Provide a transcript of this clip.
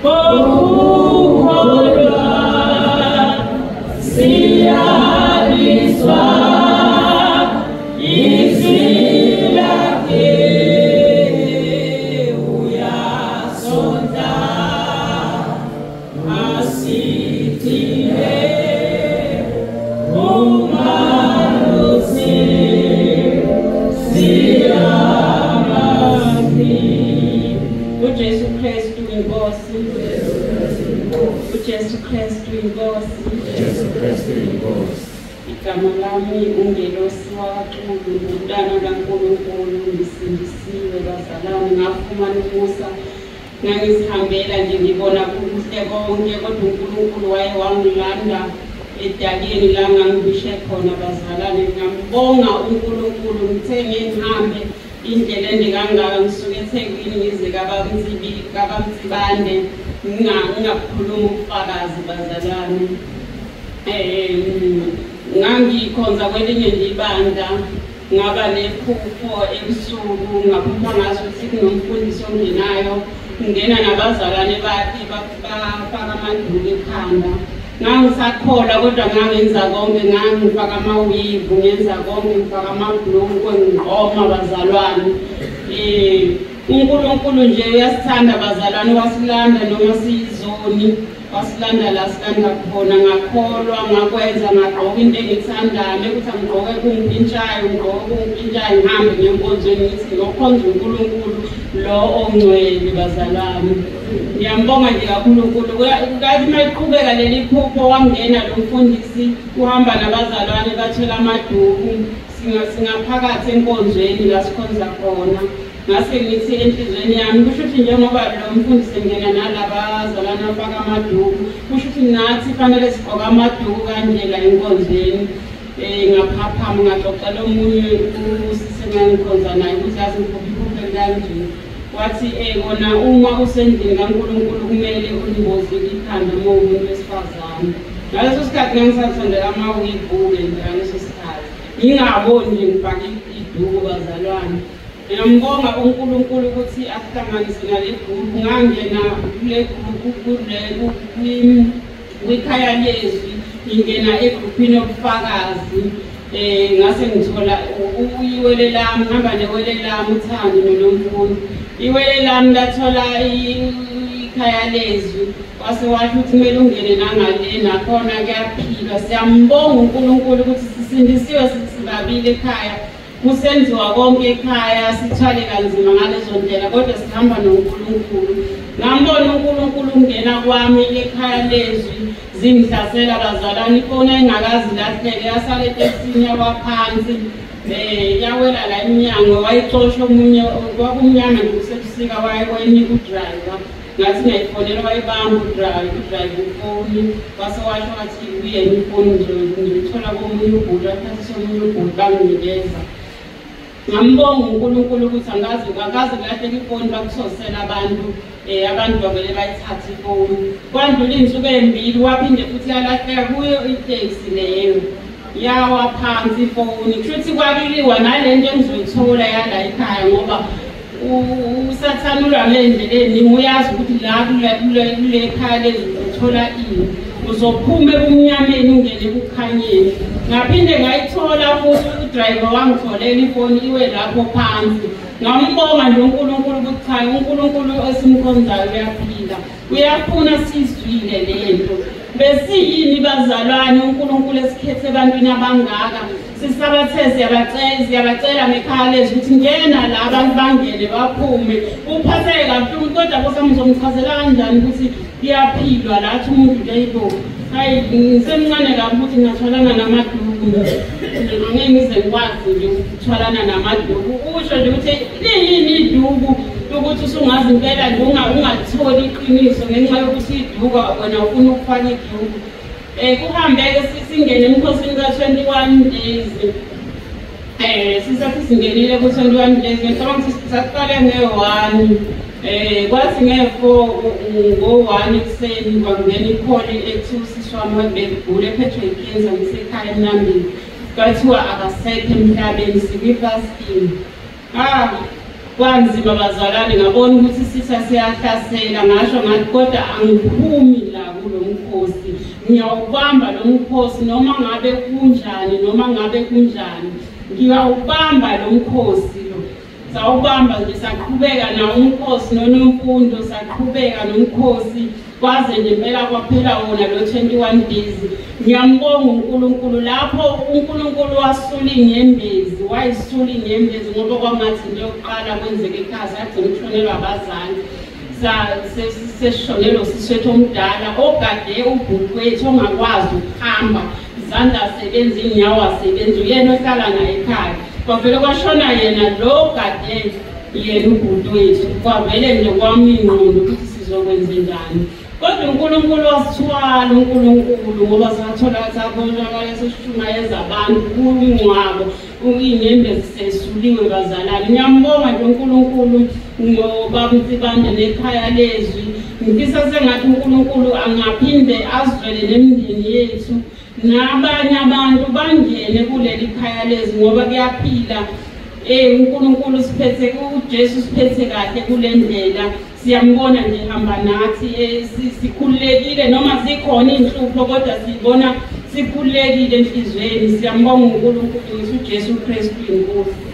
Bokukholwa siyalizwa izwi lakhe, uyasonda asigcine umalusi siyamazi. UJesu Kristu inkosi, uJesu Kristu inkosi, Jesu Kristu inkosi. Igama lami uNgelosi wakaXulu, umntana kaNkulunkulu, ngisindisiwe bazalwane, ngafumana umusa. Ngangizihambela nje ngibona kuhle konke, kodwa uNkulunkulu waye wangilanda edakeni la ngangibishe khona bazalwane. Ngambonga uNkulunkulu, ngithe ngihambe indlela ende kangaka ngisuke eThekwini ngize kaBamtsibande, ngingakhuluma ubufakazi bazalwane. Ngangikhonza kwelinye nje ibandla, ngaba nephupho ebusuku, ngaphupha ngazi ukuthi kunomfundisi ongenayo, ngena nabazalwane bakhe bafaka amaduku ekhanda. Ngangisakholwa kodwa ngangenza konke, ngangifaka amawivu, ngenza konke, ngifaka amabhulukwe, ngigqoma bazalwane. uNkulunkulu nje uyasithanda bazalwane, wasilanda noma siyizoni, wasilanda la silanda khona. Ngakholwa, ngakwenza, ngagqoka into engithandayo, ukuthi angigqoke kungimpintshayo, ngigqoke kungimpintshayo, ngihambe ngenkonzweni ngithi ngiyokhonza uNkulunkulu lo ongcwele bazalwane. Ngiyambonga nje kakhulu uNkulunkulu. Kathi uma iqhubeka leli phupho, wangena lo mfundisi, uhamba nabazalwane bathwele amaduku, singaphakathi enkonzweni la sikhonza khona. Ngase ngithi enhliziyweni yami, kusho ukuthi njengoba lo mfundisi engena nalabazalwane abafaka amaduku, kusho ukuthi nathi fanele sigqoke amaduku kanje la enkonzweni. Ngaphaphama ngaxoxela omunye usisi engangikhonza naye ukuthi yazi ngiphuphe iphupho kanje. Wathi kona uma usendlini kaNkulunkulu kumele ulimboze ikhanda uma uwumuntu wesifazane. Ngaleso sikhathi ngangisathandela amawivu-ke nje ngaleso sikhathi, ngingaboni nje ngifake iduku bazalwane. Ngiyambonga uNkulunkulu ukuthi asihlanganise nale group. Ngangena kule group kwikhaya lezwi, ngingena egruphini yobufakazi. Ngase ngithola iwele lami, ngihamba newele lami uThando noNomfundo. Iwele lami lathola ikhaya lezwi, wase washo ukuthi kumele ungene nangale, nakhona kuyaphilwa. Siyambonga uNkulunkulu ukuthi sisindisiwe sibabili ekhaya, kusenziwa konke ekhaya, sithwale kanzima ngalezo ndlela, kodwa sihamba noNkulunkulu. Ngambona uNkulunkulu ungena kwami ekhaya lezwi, zingihlasela bazalwane, ifoni engakazi lahleke, yasala etekisini yawa phansi, yawela la emnyango, wayixosha omunye, kwakumnyama nje kusebusika, wayenika udrayiva. Ngathi ngiyayifonela, wayibamba udrayiva ifoni, wase washo wathi kuyena ifoni ngizoyithola komunye ubhuti, wathathisa omunye ubhuti banginikeza. Ngambonga uNkulunkulu ukuthi angazi kulahleka ifoni, bakuthosela abantu, abantu bavele bayithathe ifoni. Kwandlula iy'nsuku ey'mbili, waphinde futhi yalahleka kuyo iteksi leyo, yawa phansi ifoni. Kusho ukuthi kwakuliwa nale nto engizoyithola yala ekhaya, ngoba uSathane ulwa ngey'ndlela ey'ningi, uyazi ukuthi la kule khaya lezi uzothola ini, uzophuma ebumnyameni ungene ekukhanyeni. Ngaphinde ngayithola futhi, udrayiva wangitholela ifoni iwe lapho phansi. Ngambonga nje uNkulunkulu ukuthi cha, uNkulunkulu esimkhonzayo uyaphila, uyafuna sizwile lento. Besiyini bazalwane uNkulunkulu esikhethe ebantwini abangaka, sisabathe siyabacela ngekhaya lezi ukuthi ngena la abantu bangene baphume. Uphatheke kabuhlungu, kodwa Nkosi ngizomchazela kanjani ukuthi kuyaphilwa lathi umuntu nje ayibo. Hayi, ngisemncane kabi ukuthi ngingathwalana namaduku, angeke ngize ngikwazi nje ukuthwalana namaduku. Usho nje ukuthi liyini iduku, ukuthi usungazi impela nje ungalitholi iqiniso ngenxa yokuthi iduku wena ufuna ukufaka iduku. Kuhambeke singene emkhosini ka-21 days. Sisathi singenile ku-21 days, ngicabanga ukuthi saqale nge-1, kwathi nge-4 ngo-1 ekuseni kwangena ikholi ethi usisi wami begula ephethwe inkinza, ngisekhaya eMnambini, kwathiwa akasekho emhlabeni, sikwi-fasting. Kwanzima bazalwane, ngabona ukuthi sitha siyahlasela, ngasho ngathi kodwa angiphumi la kulo mkhosi, ngiyawubamba lo mkhosi noma ngabe kunjani, noma ngabe kunjani, ngiyawubamba lo mkhosi lo. Sawubamba nje saqhubeka nawo umkhosi noNomfundo, saqhubeka nomkhosi kwaze nje impela kwaphela wona lo 21 days. Ngiyambonga uNkulunkulu lapho uNkulunkulu wasula inyembezi, wayisula inyembezi ngoba kwangathi nje yokuqala kwenzeka ekhaya sagcina ukushonelwa abazali. Sesishonelwe usisi omdala ogade ubhuti wethu ongakwazi ukuhamba, izandla asebenzi, inyawo asebenzi, uyena ohlala naye ekhaya. Kwavele kwashona yena lo gade yena ubhuti wethu, kwavele nje kwami ingqondo ukuthi sizokwenza njani. Kodwa uNkulunkulu wasithwala uNkulunkulu ngoba sathola sabonakala sesishumayeza abantu kumngcwabo, inyembezi sesuliwe bazalwane. Ngiyambonga nje uNkulunkulu ngoba Msibande nekhaya lezwi. Ngifisa sengathi uNkulunkulu angaphinde azwele nemindeni yethu nabanye abantu bangene kuleli khaya lezwi ngoba kuyaphila. uNkulunkulu siphethe, uJesu siphethe kahle kule ndlela. Siyambona nje hamba nathi, sikhululekile noma zikhona inhlupho kodwa sibona sikhululekile enhlizweni. Siyambonga uNkulunkulu ngithi uJesu Kristu inkosi.